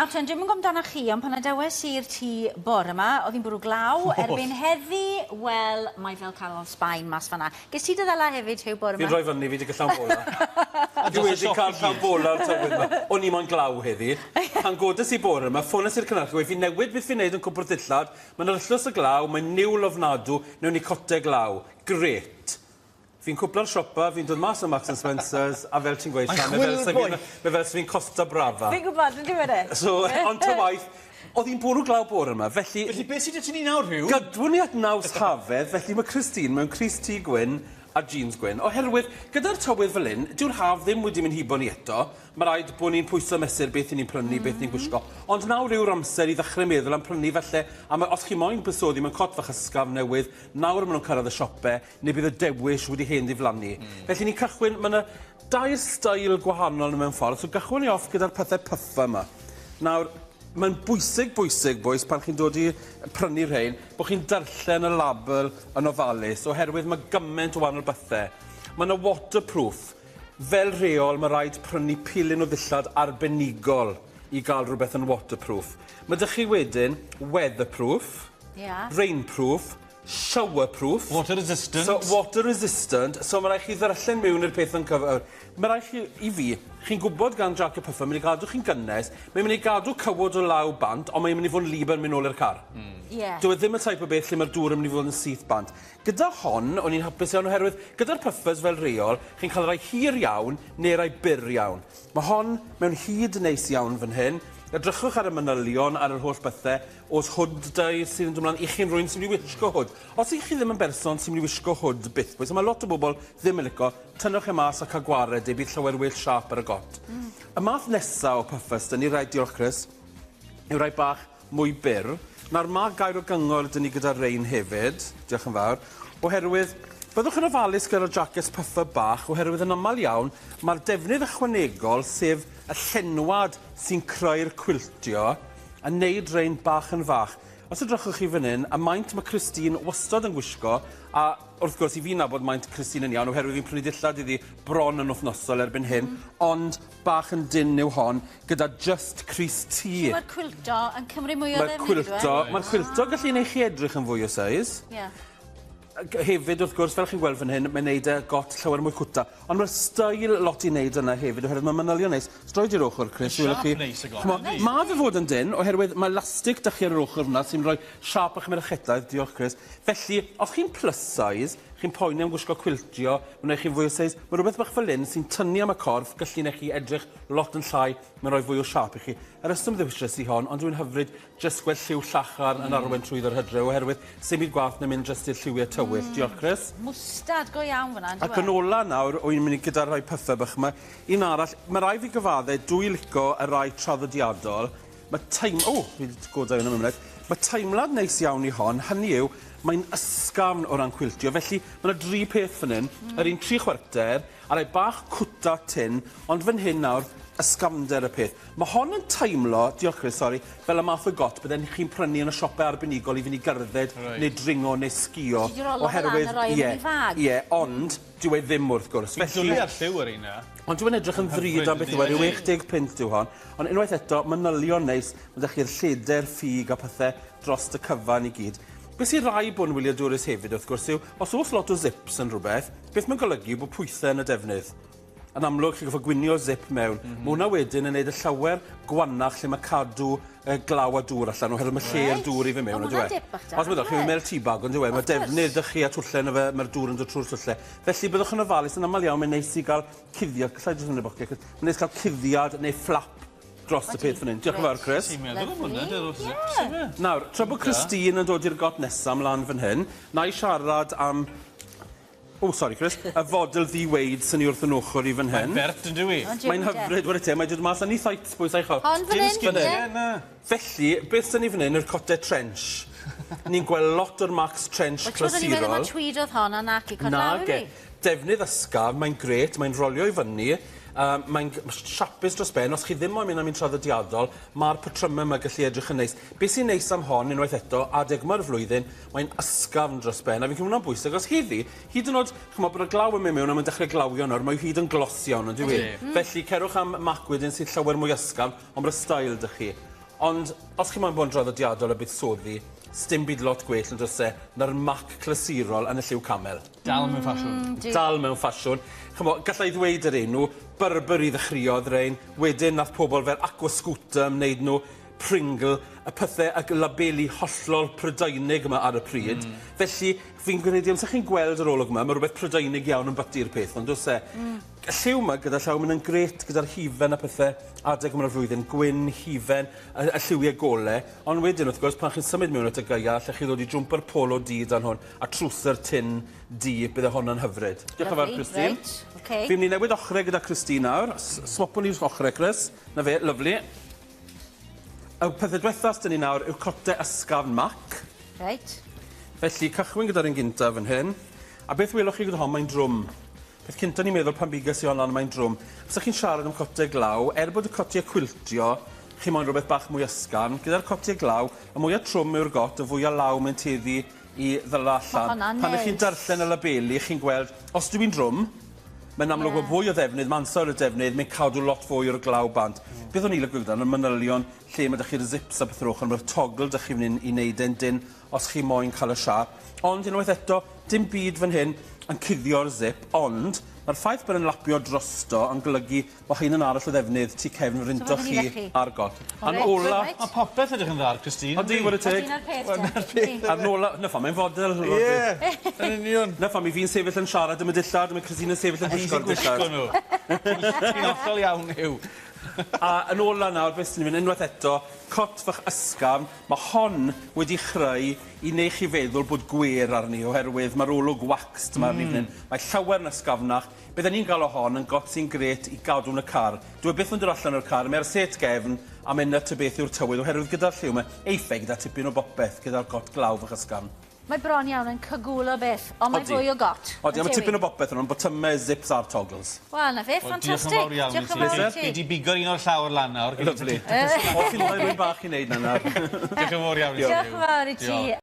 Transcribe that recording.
Nawr ten, dwi'm yn gwybod amdanoch chi, ond pan adawes i'r tŷ bore yma, oedd hi'n bwrw glaw. Erbyn heddi, wel, mae fel canol Sbaen mas fan'na. Ges ti dy ddala hefyd, Huw, bore yma? Fi'n rhoi fyny, fi 'di cael llawn bola. Dwi wedi cael llawn bola o'r tywydd 'ma. O'n i moyn glaw heddi. Pan godes i bore 'ma, ffones i'r cynhyrchydd, gweud fi newid beth fi'n neud yn cwpwrdd dillad, mae'n arllwys y glaw, mae'n niwl ofnadw, newn ni cote glaw. Grêt. Fi'n cwpla'r siopa, fi'n dod mas o Marks and Spencer's, a fel ti'n gweud Sian, mae fel 'se fi'n mae fel 'se fi'n Costa Brava. Fi'n gwybod, yn dyw e? So, ond ta waeth, o'dd hi'n bwrw glaw bore 'ma, felly... Felly beth sy 'da ti ni nawr, Huw? Gadwwn ni at naws hafedd, felly ma' Christine mewn crys-T gwyn a jîns gwyn, oherwydd gyda'r tywydd fel 'yn, dyw'r haf ddim wedi mynd hibo ni eto, ma' raid bo' ni'n pwyso a mesur beth 'yn ni'n prynu, beth ni'n gwisgo, ond nawr yw'r amser i ddechre meddwl am prynu falle, a ma' os chi moyn buddsoddi mewn cot fach ysgafn newydd, nawr ma' nw'n cyrraedd y siope, neu bydd y dewis wedi hen ddiflannu. Felly ni'n cychwyn, ma' 'na dair steil gwahanol mewn ffordd, so gychwyn ni off gyda'r pethe pyffa 'ma. Nawr, mae'n bwysig, bwysig, bois, pan chi'n dod i prynu rhein, bod chi'n darllen y label yn ofalus, oherwydd mae gymaint o wahanol bethe. Mae 'na waterproof. Fel rheol, mae rhaid prynu pilyn o ddillad arbenigol i gael rhywbeth yn waterproof. Mae 'da chi wedyn weatherproof, rainproof, showerproof. Water resistant. So, water resistant. So, mae rhaid chi ddarllen mewn i'r peth yn cyf... Mae rhaid chi, i fi, chi'n gwybod gan jacket puffer, mae'n mynd i gadw chi'n gynnes, mae'n mynd i gadw cywod o law bant, ond mae'n mynd i fod yn wlyb yn mynd nôl i'r car. Ie. Dyw e ddim y type o beth lle mae'r dŵr yn mynd i fod yn syth bant. Gyda hon, o'n i'n hapus iawn oherwydd gyda'r puffers fel rheol, chi'n cael rhai hir iawn neu rai byr iawn. Mae hon mewn hyd neis iawn fan hyn. Edrychwch ar y manylion, ar yr holl bethe. Oes hood 'da i sydd yn dod mlaen i chi'n rhywun sy'n mynd i wisgo hood. Os 'y chi ddim yn berson sy'n mynd i wisgo hood byth bois, a ma' lot o bobl ddim yn lico, tynnwch e mas a cael gwared e, bydd llawer well siâp ar y got. Y math nesa o puffers 'da ni, rhaid, diolch Chris, yw rhai bach mwy byr. Nawr ma' gair o gyngor 'da ni gyda rein hefyd, diolch yn fawr, oherwydd byddwch yn ofalus gyda'r jackets puffer bach, oherwydd yn aml iawn ma'r defnydd ychwanegol, sef y llenwad sy'n creu'r cwiltio, a neud rein bach yn fach. Os edrychwch chi fan hyn, y maint mae Christine wastad yn gwisgo, a wrth gwrs i fi nabod maint Christine yn iawn oherwydd fi'n prynu dillad iddi bron yn wythnosol erbyn hyn, ond bach yn dynn yw hon, gyda just crys T. So mae'r cwilto yn cymryd mwy o ddefnydd, yw e? Mae'r cwilto gallu neud chi edrych yn fwy o seis. Ie. Hefyd, wrth gwrs, fel chi'n gweld fan hyn, mae'n neud e got llawer mwy cwta. Ond mae'r steil lot i wneud yna hefyd, oherwydd mae manylion neis. Os droi di'r ochr, Chris, welwch chi... Siâp neis y got, Ch'mo', yndi? ma' fe fod yn dynn, oherwydd mae elastig 'da chi ar yr ochr yna sy'n rhoi siâp bach merchetaidd, diolch Chris. Felly, os chi'n plus size, chi'n poeni am gwisgo cwiltio, mae'n rhoi chi fwy o seis, mae rhywbeth bach fel hyn sy'n tynnu am y corff, gallu neu chi edrych lot yn llai, mae'n rhoi fwy o siâp i chi. Y rheswm ddewisais i hon, ond dwi'n hyfryd Jyst gweld lliw llachar yn arwain trwyddo'r hydref oherwydd sim byd gwath na mynd jyst i'r lliwie tywyll. Diolch Chris. Mwstad go iawn fan'na on'd yw e? Ac yn ola nawr, wy'n mynd i gyda rhai pethe bach 'ma. Un arall, ma' rai' fi gyfadde, dwi lico y rai traddodiadol. Ma' teim- o! Fi 'di goda un am munud. Ma' teimlad neis iawn i hon, hynny yw, mae'n ysgafn o ran cwiltio, felly ma' 'na dri peth fan 'yn. Yr un tri chwarter, a rai bach cwta tyn, ond fan hyn nawr, ysgafnder y peth. Mae hon yn teimlo, diolch Chris, sori, fel y math o got bydden chi'n prynu yn y siopau arbenigol i fynd i gerdded Reit. neu dringo neu sgïo. Ti 'di rolo fe lan a roi e mewn i fag. Ie, ond dyw e ddim wrth gwrs. Fi'n dwli ar lliw yr un 'na. Ond dyw e'n edrych yn ddrud am beth yw e, ryw 60 punt yw hon. Ond unwaith eto, manylion neis, ma' 'da chi'r lleder ffug a pethe drost y cyfan i gyd. Be' sy rai' bod yn wyliadwrus hefyd wrth gwrs yw, os o's lot o zips yn rhwbeth, beth ma'n golygu yw bod pwythe yn y defnydd. Yn amlwg, chi'n gorfod gwinio zip mewn. Ma' hwnna wedyn yn neud y llawer gwannach lle ma' cadw yy glaw a dŵr allan oherwydd ma' lle i'r dŵr i fyn' mewn on'd yw e? O ma' hwnna'n dip bach da. Os byddwch chi'n me'wl tea bag on'd yw e? Ma' defnydd 'dych chi a twlle yno fe ma'r dŵr yn dod trw'r twlle. Felly byddwch yn ofalus yn amal iawn mae'n neis i ga'l cuddiad gallai jyst mynd i'r boced 'cos ma'n neis ca'l cuddiad neu fflap dros y peth fan 'yn. Diolch yn fawr Chris. Ti'n meddwl am hwnna dy o'r zips yfe? Nawr, tra bo' Christine yn dod i'r got nesa mlan fan hyn, 'nai siarad am O, sori Chris. Y fodel ddi-weid sy'n ni wrth yn ochr i fan hyn. Mae'n bert yn dyw 'i? Mae'n hyfryd, ware teg, mae'n dod mas yn 'i thights bois a'i chot. Hon fan hyn? Dim sginie, na. Felly, beth sy'n ni fan hyn yw'r cote trench. Ni'n gweld lot o'r Max Trench Wel, tw'od o'n i'n meddwl clasurol. ma' tweed o'dd hon, a naci, cod lawr Nage. i. Defnydd ysgafn, mae'n grêt, mae'n rolio i fyny, yym mae'n siapus dros ben, os chi ddim moyn mynd am un traddodiadol, ma'r patryme 'ma gallu edrych yn neis. Be' sy'n neis am hon, unwaith eto, adeg yma'r flwyddyn, Mae'n ysgafn dros ben, a fi'n credu ma' wnna'n bwysig, achos heddi, hyd yn oed, ch'mo', bod y glaw yn mynd mewn a mae'n dechrau glawio nawr, mae o hyd yn glos iawn, on'd yw 'i? Ydi. Felly, cerwch am mac wedyn sydd llawer mwy ysgafn, ond ma'r style 'da chi. Ond, os chi moyn bod yn draddodiadol a buddsoddi, sdim byd lot gwell yn does e na'r mac clasurol yn y lliw camel. Dal mewn ffasiwn. Dal mewn ffasiwn. Ch'mo', galla i ddweud yr enw, Burberry ddechreuodd rein, wedyn nath pobl fel Aquascutum wneud nhw, Pringle, y pethe y labeli hollol Prydeinig yma ar y pryd. Felly, fi'n credu amser chi'n gweld yr olwg yma, mae rhywbeth Prydeinig iawn yn byty'r peth, ond does e? Y lliw yma gyda llaw mynd yn grêt gyda'r hufen a pethe adeg yma'r flwyddyn, gwyn, hufen, y lliwiau gole, ond wedyn wrth gwrs pan chi'n symud mewn at y gaea, allech chi ddod i jwmper polo du dan hwn a trwser tin du, bydde honno'n hyfryd. Diolch yn fawr, Christine. Reit, okay. Fi'n mynd i newid ochrau gyda Christine nawr. Swapwn ni'r ochrau, Chris. Na fe, lyfli. Y pethau diwetha sy 'da ni nawr yw cote ysgafn mac. Reit. Felly, cychwyn gyda'r un gyntaf fan hyn. A beth welwch chi gyda hon, mae'n drwm. Peth cynta ni'n meddwl pan biges i hon lan, mae'n drwm. Os ych chi'n siarad am cotiau glaw, er bod y cotiau quiltio, chi moyn rhywbeth bach mwy ysgafn, gyda'r cotiau glaw, y mwyaf trwm yw'r got, y fwyaf law mae'n tueddu i ddyla allan. Hwnna'n Pan ych chi'n neis. darllen y labeli, chi'n gweld, os dwi'n drwm, mae'n amlwg bod fwy o ddefnydd, mae ansawdd y defnydd, mae'n cadw lot fwy o'r glaw bant. Beth o'n i'n licio gyda, y manylion lle mae 'da chi'r zips a beth o'r ochr, mae'r toggle 'da chi fan hyn i wneud e'n dynn os chi moyn cael y siâp. Ond unwaith eto, dim byd fan hyn yn cuddio'r zip, ond mae'r ffaith bod e'n lapio drosto yn golygu bod hyn yn arall o ddefnydd tu cefn rinto So ma' hyn i chi chi. ar got. A'n Reit, ola... reit. Mae popeth edrych yn dda ar Christine. Odi, whare teg. Dyna'r peth, te. Yndi. A'n ola... Na pham, mae'n fodel. Ie, yn union. Na pham, i fi'n sefyll yn siarad am y dillad, mae Christine yn sefyll yn Hi sy'n gwisgo'r dillad. gwisgo nhw. Ti'n hollol iawn, Huw. A yn ola nawr, beth sy'n mynd unwaith eto, cot fach ysgafn, mae hon wedi chreu i neu chi feddwl bod gwer arni, oherwydd mae'r olwg waxed yma arni fan hyn. Mae llawer yn ysgafnach. Bydden ni'n gael o hon yn got sy'n grêt i gadw yn y car. Dwi e byth yn dod allan o'r car, mae'r set gefn a mynd at y beth yw'r tywydd, oherwydd gyda'r lliw mae eiffeg gyda tipyn o bopeth gyda'r got glaw fach ysgafn. Mae bron iawn yn cygwl o beth, ond mae Odi. fwy o got. Odi, a mae Yntyw i? tipyn o bopeth yno, botymau, zips a'r toggles. Wel, na fe, Wel, diolch yn ffantastig. fawr iawn i Diolch ti. yn fawr i Fi ti. di bigo'r un o'r llawr lan nawr. Lyfli. O, chi'n rhoi rhywun bach i wneud na nawr. Diolch yn fawr iawn i ti. Diolch yn fawr i ti. Diolch.